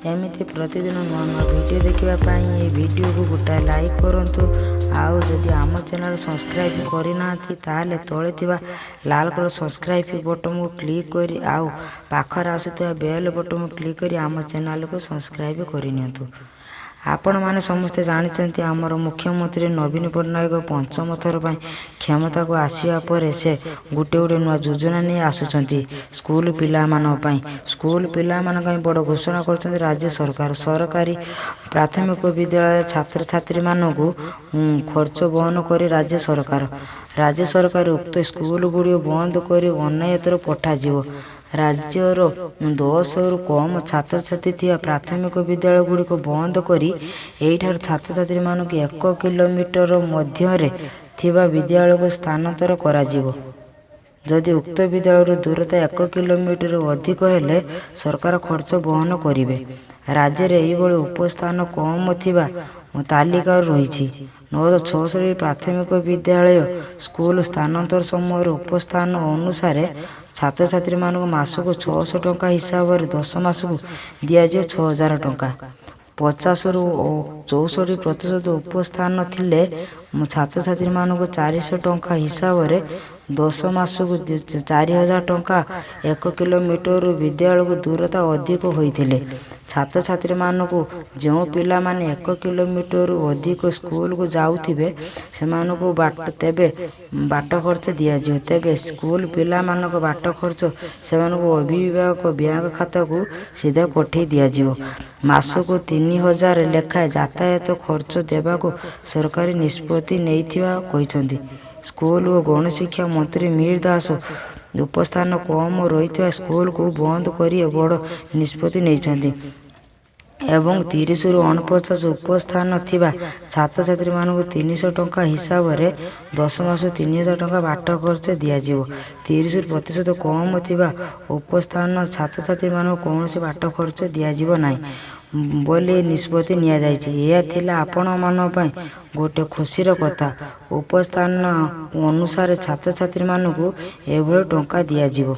ଏମିତି ପ୍ରତିଦିନ ନୂଆ ନୂଆ ଭିଡ଼ିଓ ଦେଖିବା ପାଇଁ ଏ ଭିଡ଼ିଓକୁ ଗୋଟାଏ ଲାଇକ୍ କରନ୍ତୁ। ଆଉ ଯଦି ଆମ ଚ୍ୟାନେଲ୍ ସବସ୍କ୍ରାଇବ୍ କରିନାହାନ୍ତି, ତାହେଲେ ତଳେ ଥିବା ଲାଲ କଲର୍ ସବସ୍କ୍ରାଇବ୍ ବଟନ୍କୁ କ୍ଲିକ୍ କରି ଆଉ ପାଖରେ ଆସୁଥିବା ବେଲ୍ ବଟନ୍କୁ କ୍ଲିକ୍ କରି ଆମ ଚ୍ୟାନେଲ୍କୁ ସବସ୍କ୍ରାଇବ୍ କରିନିଅନ୍ତୁ। ଆପଣମାନେ ସମସ୍ତେ ଜାଣିଛନ୍ତି, ଆମର ମୁଖ୍ୟମନ୍ତ୍ରୀ ନବୀନ ପଟ୍ଟନାୟକ ପଞ୍ଚମ ଥର ପାଇଁ କ୍ଷମତାକୁ ଆସିବା ପରେ ସେ ଗୋଟେ ଗୋଟେ ନୂଆ ଯୋଜନା ନେଇ ଆସୁଛନ୍ତି ସ୍କୁଲ ପିଲାମାନଙ୍କ ପାଇଁ। ସ୍କୁଲ ପିଲାମାନଙ୍କ ପାଇଁ ବଡ଼ ଘୋଷଣା କରିଛନ୍ତି ରାଜ୍ୟ ସରକାର। ସରକାରୀ ପ୍ରାଥମିକ ବିଦ୍ୟାଳୟ ଛାତ୍ରଛାତ୍ରୀମାନଙ୍କୁ ଖର୍ଚ୍ଚ ବହନ କରି ରାଜ୍ୟ ସରକାର। ରାଜ୍ୟ ସରକାର ଉକ୍ତ ସ୍କୁଲ ଗୁଡ଼ିକ ବନ୍ଦ କରି ଅନ୍ୟତ୍ର ପଠାଯିବ। ରାଜ୍ୟର 10ରୁ କମ୍ ଛାତ୍ରଛାତ୍ରୀ ଥିବା ପ୍ରାଥମିକ ବିଦ୍ୟାଳୟ ଗୁଡ଼ିକ ବନ୍ଦ କରି ଏହିଠାରୁ ଛାତ୍ରଛାତ୍ରୀମାନଙ୍କୁ 1 କିଲୋମିଟର ମଧ୍ୟରେ ଥିବା ବିଦ୍ୟାଳୟକୁ ସ୍ଥାନାନ୍ତର କରାଯିବ। ଯଦି ଉକ୍ତ ବିଦ୍ୟାଳୟରୁ ଦୂରତା 1 କିଲୋମିଟର ଅଧିକ ହେଲେ ସରକାର ଖର୍ଚ୍ଚ ବହନ କରିବେ। ରାଜ୍ୟରେ ଏହିଭଳି ଉପସ୍ଥାନ କମ୍ ଥିବା ତାଲିକା ରହିଛି 966 ପ୍ରାଥମିକ ବିଦ୍ୟାଳୟ। ସ୍କୁଲ ସ୍ଥାନାନ୍ତର ସମୟରେ ଉପସ୍ଥାନ ଅନୁସାରେ ଛାତ୍ରଛାତ୍ରୀମାନଙ୍କୁ ମାସକୁ 600 ଟଙ୍କା ହିସାବରେ 10 ମାସକୁ ଦିଆଯିବ 6000 ଟଙ୍କା। 50ରୁ 64% ଉପସ୍ଥାନ ଥିଲେ ଛାତ୍ରଛାତ୍ରୀମାନଙ୍କୁ 400 ଟଙ୍କା ହିସାବରେ 10 ମାସକୁ 4000 ଟଙ୍କା। 1 କିଲୋମିଟରରୁ ବିଦ୍ୟାଳୟକୁ ଦୂରତା ଅଧିକ ହୋଇଥିଲେ ଛାତ୍ରଛାତ୍ରୀମାନଙ୍କୁ, ଯେଉଁ ପିଲାମାନେ 1 କିଲୋମିଟରରୁ ଅଧିକ ସ୍କୁଲକୁ ଯାଉଥିବେ, ସେମାନଙ୍କୁ ବାଟ ତେବେ ବାଟ ଖର୍ଚ୍ଚ ଦିଆଯିବ। ତେବେ ସ୍କୁଲ ପିଲାମାନଙ୍କ ବାଟ ଖର୍ଚ୍ଚ ସେମାନଙ୍କୁ ଅଭିଭାବକ ବ୍ୟାଙ୍କ ଖାତାକୁ ସିଧା ପଠାଇ ଦିଆଯିବ। ମାସକୁ 3000 ଲେଖାଏଁ ଯାତାୟାତ ଖର୍ଚ୍ଚ ଦେବାକୁ ସରକାର ନିଷ୍ପତ୍ତି ନେଇଥିବା କହିଛନ୍ତି ସ୍କୁଲ ଓ ଗଣଶିକ୍ଷା ମନ୍ତ୍ରୀ ମିହିର ଦାସ। ଉପସ୍ଥାନ କମ୍ ରହିଥିବା ସ୍କୁଲକୁ ବନ୍ଦ କରି ବଡ଼ ନିଷ୍ପତ୍ତି ନେଇଛନ୍ତି ଏବଂ 30ରୁ 49 ଉପସ୍ଥାନ ଥିବା ଛାତ୍ରଛାତ୍ରୀମାନଙ୍କୁ 300 ଟଙ୍କା ହିସାବରେ 10 ମାସ 3000 ଟଙ୍କା ବାଟ ଖର୍ଚ୍ଚ ଦିଆଯିବ। 30% କମ୍ ଥିବା ଉପସ୍ଥାନ ଛାତ୍ରଛାତ୍ରୀମାନଙ୍କୁ କୌଣସି ବାଟ ଖର୍ଚ୍ଚ ଦିଆଯିବ ନାହିଁ ବୋଲି ନିଷ୍ପତ୍ତି ନିଆଯାଇଛି। ଏହା ଥିଲା ଆପଣମାନଙ୍କ ପାଇଁ ଗୋଟେ ଖୁସିର କଥା। ଉପସ୍ଥାନ ଅନୁସାରେ ଛାତ୍ରଛାତ୍ରୀମାନଙ୍କୁ ଏଭଳି ଟଙ୍କା ଦିଆଯିବ।